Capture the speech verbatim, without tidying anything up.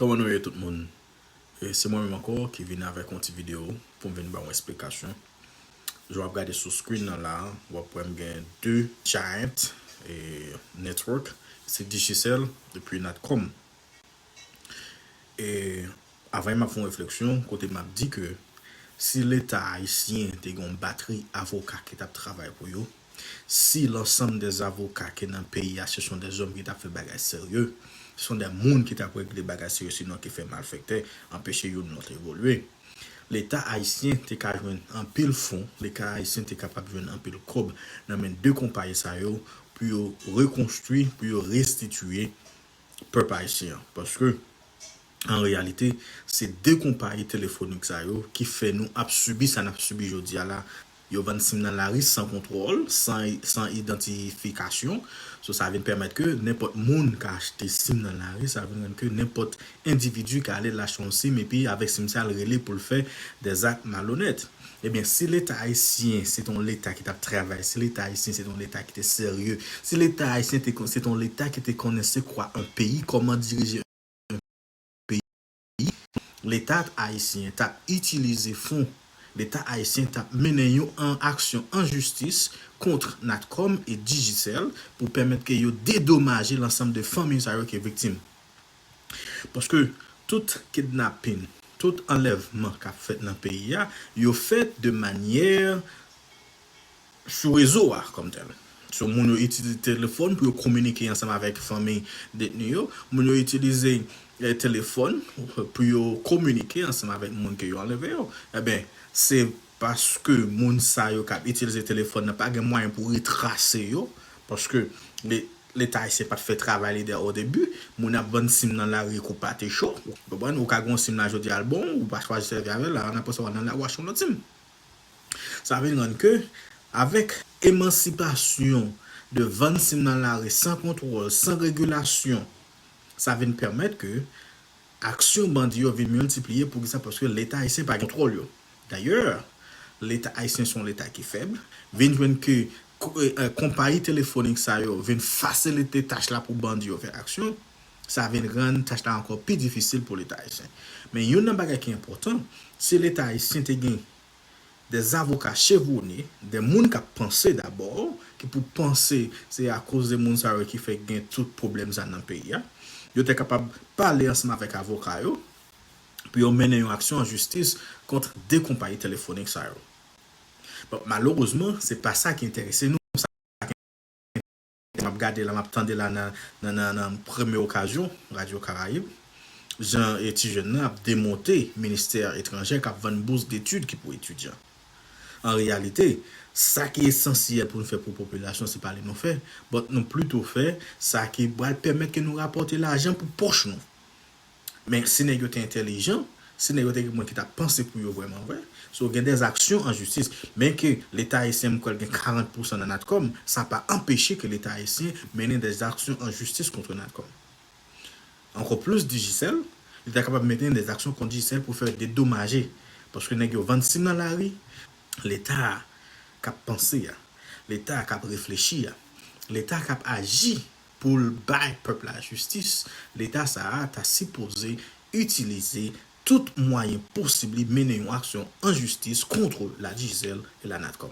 Kòman nou ye tout moun? E se mwen menm ankò ki vin avèk yon ti videyo pou m vin ba yon esplikasyon. Jan w ap gade sou screen nan la, w ap wè m gen de Giant e, network, se Digicel epi Natcom. E avan m ap fè yon refleksyon kote m ap di ke si Leta ayisyen te gen yon batri avoka ki t ap travay pou yo, si l'ensemble des avocats ki nan peyi a, se sont des hommes ki t ap fè bagay serye, se sont des moun ki t ap regle bagay serye, sinon ki fè malfektè anpeche youn lòt evolye. Leta ayisyen te ka jwenn anpil fon, Leta ayisyen te kapab jwenn anpil kòb nan men de konpayi sa yo pou yo rekonstwi, pou yo restitiye pèp ayisyen an. Paske, an reyalite, se de konpayi telefonik sa yo ki fè nou ap sibi sa n ap sibi jodi a la. Yo vann sim nan lari san kontwòl, san, san idantifikasyon. So, sa vin pèmèt ke nenpòt moun ka achte sim nan lari, sa vin rann ke nenpòt endividi ka ale l achte yon sim epi avèk sim sa l rele pou l fè dèzak malonèt. Ebyen, si Leta ayisyen se t yon Leta ki t ap travay, si Leta ayisyen se t yon Leta ki te serye, si Leta ayisyen te kon- se t yon Leta ki te konnen se kwa yon peyi, kòman dirije yon peyi, Leta ayisyen t ap itilize fon Leta ayisyen t ap mennen yon an aksyon an jistis kont Natcom e Digicel pou pèmèt ke yo dedomaje lansanm de fanmi sa yo ki viktim. Paske tout kidnapin, tout anlèvman k ap fèt nan peyi a, yo fèt de manyè sou rezo a kòm tèl. So, moun yo itilize telefòn pou yo kominike ansanm avèk fanmi detni yo. Moun yo itilize eh, telefòn pou yo kominike ansanm avèk moun ke yo anleve yo. Ebyen, se paske moun sa yo k ap itilize telefòn nan pa gen mwayen pou retrase yo, paske le- Leta ayisyen pa t fè travay li dè o debi. Moun ap vann sim nan lari kou pate cho. Ou konprann? Ou ka gen yon sim la jodi a l bon, ou pa chwazi sèvi avè l, la, nan apre sa w al nan lari w achte yon lòt sim. Sa vin rann ke, avèk emansipasyon de vann sim nan lari san kontwòl, san regilasyon, sa vin pèmèt ke aksyon bandi yo vin miltipliye. Poukisa? Paske Leta ayisyen pa gen kontwòl yo. Dayè, Leta ayisyen se yon Leta ki fèb. Vin jwenn ke ko- eh, eh, konpayi telefonik sa yo vin fasilite tach la pou bandi yo fè aksyon. Sa vin rann tach la ankò pi difisil pou Leta ayisyen. Men youn nan bagay ki enpòtan, si Leta ayisyen te gen de zavoka chevwone, de moun k ap panse dabò, ki pou panse se akoz de moun sa yo ki fè gen tout pwoblèm sa nan peyi a. Yo te kapab pale ansanm avèk avoka yo pou yo mennen yon aksyon an jistis kont de konpayi telefonik sa yo. Bon, malerezman, se pa sa ki enterese nou. Sa ki enterese m ap gade la, m ap tande la nan, nan, nan, nan premye okazyon, Radyo Karayib, jan e ti jèn nan ap demonte ministè etranjè k ap vann bous detid ki pou etidyan. An reyalite, sa ki esansyèl pou nou fè pou popilasyon, se pa li nou fè, but nou plito fè sa ki pral pèmèt ke nou rapòte lajan pou pòch nou. Men si nèg yo te entèlijan, si nèg yo te gen moun ki t ap panse pou yo vrèman vre, so gen dè aksyon an jistis. Men ke Leta ayisyen, m kwè l gen karant pousan nan Natcom, sa pa anpeche ke Leta ayisyen mennen dè aksyon an jistis kont Natcom. Ankò plis Digicel, li ta kapab mennen dè aksyon kont Digicel pou fè dedomaje. Paske nèg yo vann sim nan lari, Leta a k ap panse a, Leta a k ap reflechi a, Leta a k ap aji pou l bay pèp la jistis, Leta sa a ta sipoze itilize tout mwayen posib li mennen yon aksyon an jistis kont la Digicel e la Natcom.